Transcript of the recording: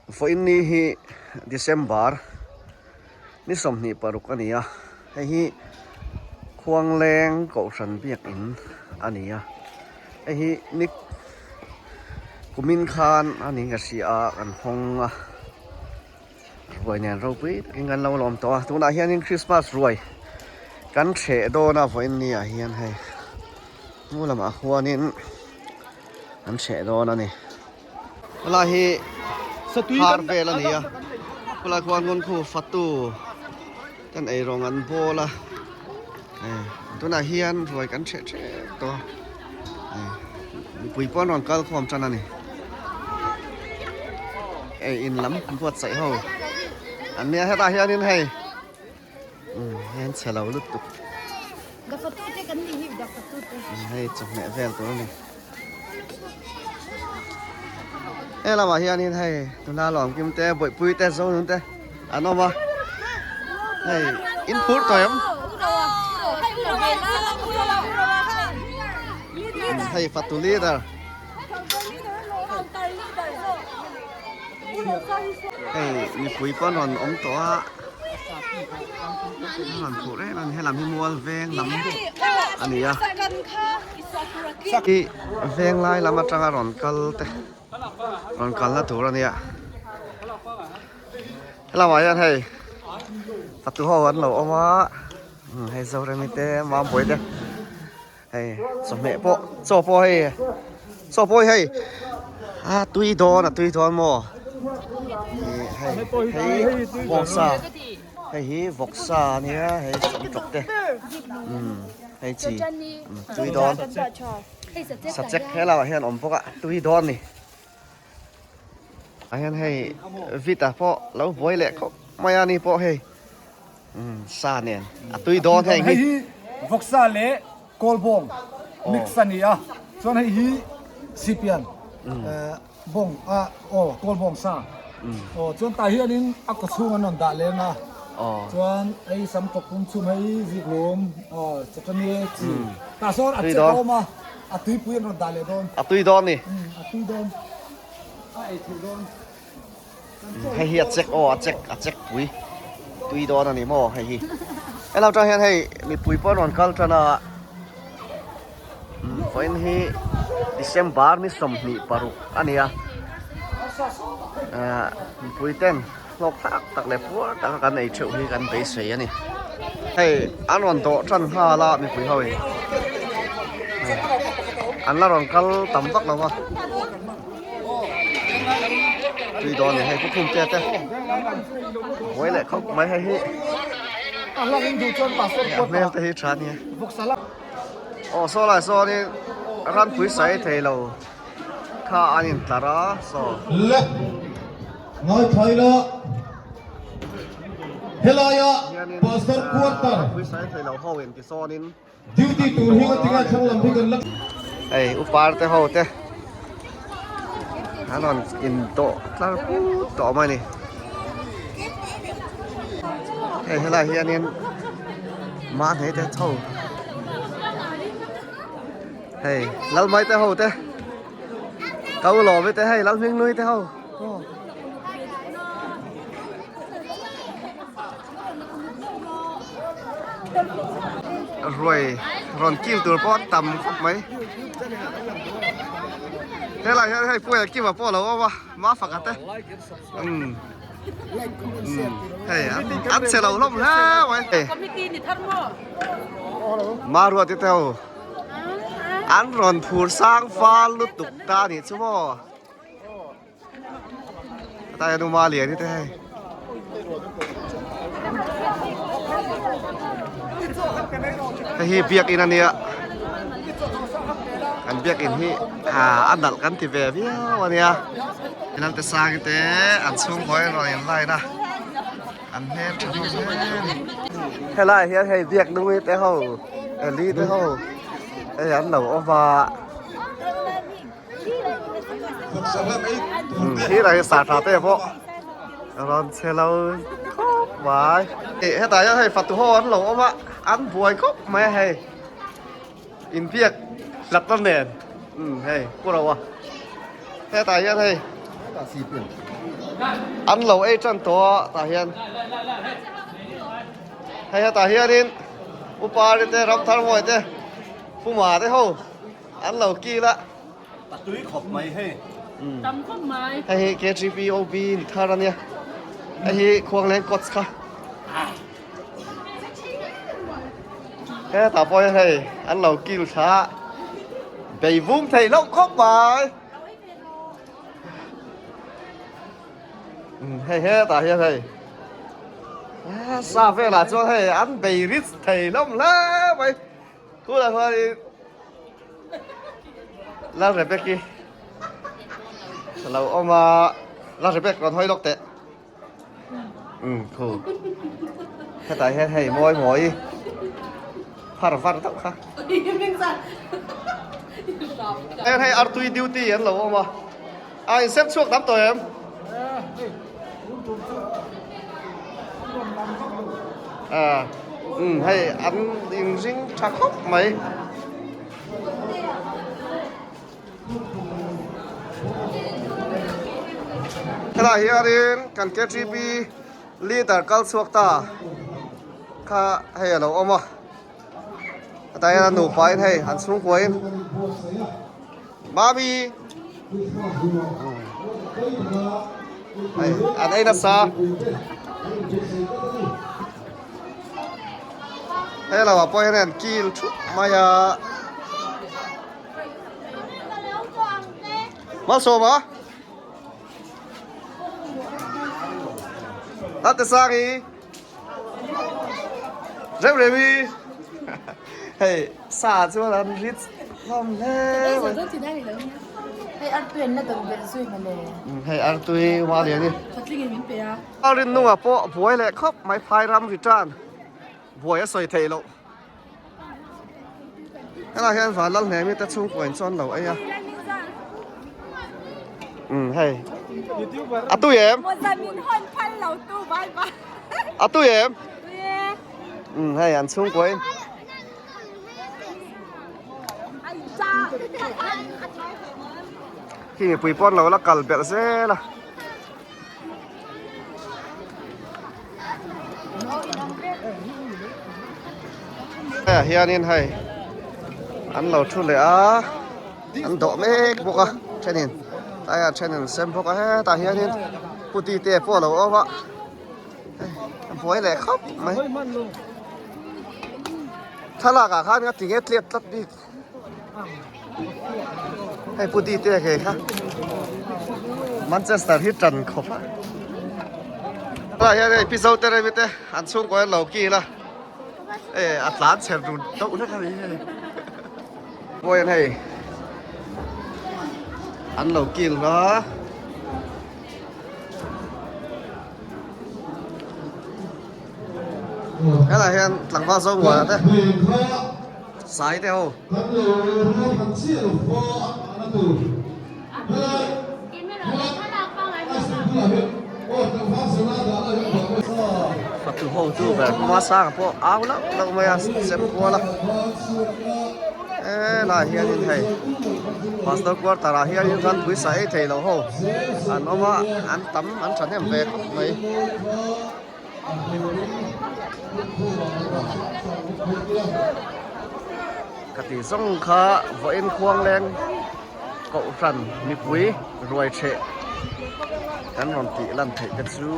Vawiin ni hi December ni 26 a ni a, hei hi Khuangleng Kohhran Biakin a ni a, hei hi ni kumin khan a ni ka hria a kan hawng a, ruai nen ropui takin kan lo lawm tawh a, tunah hianin Christmas ruai kan hreh dawn a vawiin ni ah hian hei hnu lamah khuanin an hreh dawn a ni. Helai hi phar vel a ni a khulai khuan ngun khu fatu ten ei rawng an bawl a tunah hian ruai kan hreh hrep tawh a mipui pawh an rawn kal khawm tan a ni ei in lam buatsaih ho an nia hetah hianin hei hei an chhe lo lutuk hei chawhmeh vel tur a ni. He lamah hianin hei tuna lawmkim te bawihpui te zonun te an awm a hei in phur tawh em hei fatu leader hei mipui pawn rawn awm tawh a an rawn phur em em helam hi mual veng lam a ni a. Hi venglai lam atanga rawn kal te rawn kalna tur a nia helamah hian hei fatu ho an lo awm a hei Zoremi te Mambawi te hei chawhmeh pawh chaw pawh hei chaw pawh hi hei a tui dawn a tui dawn maw hei hei bawngsa hei hi vawksa a nia hei samtawk te umm. Hei chi tui dawn sachek he lamah hian awm bawk a tui dawn ni ah hian hei vita pawh lo buai leh khawp mai a ni pawh hei sa nen a tui dawn heng hi hei hi vawksa leh kawlbawng mix a ni a chuan hei hi sipian bawng a aw kawlbawng sa aw chuan tah hianin a kaw chhung an rawn dah leng a chuan hei sam tawk pum chhum hei ziklum aw chutani chi tah sawn a che awm a a tuipui an rawn dah leh dawn a tui dawn ni a tui dawn a ei theih dawn hei hi a chek aw a chek a chek pui tui dawn a ni maw hei hi helai atang hian hei mipui pawh an rawn kal tan a. Vawiin hi December ni 26 a ni a ahh mipui ten hlawk thlak tak leh puar taka kan ei theuh hi kan beisei a ni hei an rawn dawh tan nghal a mipui ho in an la rawn kal tam vak lo va tui dawn a ni hei pukhum te te buai leh khawp mai hei hi a hmel te hi tha a nia. Aw saw lai sawnin ranpui sai thei lo kha an intlar a saw. Le ngai thlai la helaia pastor quarter ranpui sai thei lo ho in ti sawnin duty tur hi ka tinga thlang lam hi kan la hei upar te ho te an rawn in tawh tlar put tawh mai ni hei helai hianin Mahni te chho hei Lalmai te ho te kau lawm te hei Lalhming nui te ho ruai rawn kil tur pawh tam khawp mai helai hian hei puia kima pawh a lo awm a mafaka te umm. Hei an che lo hlawm hle mai. Maruati te ho an rawn phur sang fal lutuk ta a nih chu maw. Ata hian Uma Liani te hei. Hei hi biakin a nia. Kan biakin hi a nalh kan ti ve viau a nia. Naute sang te an chhungkaw in rawn in line a an hmel tha hlawm hle a ni. Helai hian hei biak nui te ho Eli te ho hei an lo awm a thil ah hian sartha te pawh rawn che lo khawp mai. Hetah hian hei fatu ho an lo awm a an buai khawp mai a hei. Inbiak hlat na nen umm hei pu ro a hetah hian hei. An lo ei tan tawh a tah hian hei hetah hianin Upari te Ramtharmawi te Puma te ho an lo kil a. A tui khawp mai hei. Tam khawp mai. Hei hi KGPOB ni thar a nia. Hei hi Khuangleng Cots kha. Hetah pawh hian hei an lo kil thla a. Bei vum thei loh khawp mai. Hei hetah hian hei sa velah chuan hei an bei rich thei hlawm hle mai. Tunah chuanin Lalrebeki a lo awm a, Lalrebek rawn hawi lawk teh. Umm khu hetah hian hei mawi mawi phar var deuh kha. Heng hei artui duty an lo awm a, a insem chhuak tam tawh em? À umm hei an inring tha khawp mai. Helai hianin kan KTP leader kal chhuak ta kha hei a lo awm a hetah hian a nupa in hei an chhungkua in Mami hei an ei nasa hei lo ah pawh hian an kil thup mai a. Malsawma Tate Sangi Rem Remi Hei sa chuan an rit hlawm hle mai. Hei artui an la dawm belh zui mawle. Hei artui uma lian i. Patling in min pe a. A rinnunga pawh buai leh khawp mai phai ram return buai a sawi theih loh. Helai hian Vanlal Hnemi te chhungkua in chuan lo ei a. Umm hei. A tui em? A tui em? Umm hei an chhungkua in. Khi mipui pawn lo la kal belh zel a. Hei ah hianin hei an lo thu leh a an dawh mek bawk a thenin tlaiah thenin an sem bawk a hetah hianin putty te pawh a lo awm a hei a buai leh khawp mai thlalak ah khan a ti nge tliat tlat bik. Hei pu Dite a ke kha Manchester hi tan khawp a. Tah hian hei Pi Zote Remi te an chhungkaw hian lo kil a. Hei a tlan chher dun deuh hlek a ni hei. Pawh hian hei an lo kil a. Helai hian tlangval Zomuana te. Sai te ho. Fatu ho chu ber hma sang pawh au lauh lauh mai a sem kual a helai hianin hei pastor quarter ah hianin ranpui sa ei thei lo ho an awm a an tam an thahnem ve khawp mai. Ka tih zawng kha vawiin khuang leng kohhran mipui ruai ṭheh kan rawn tih lan theih te chu.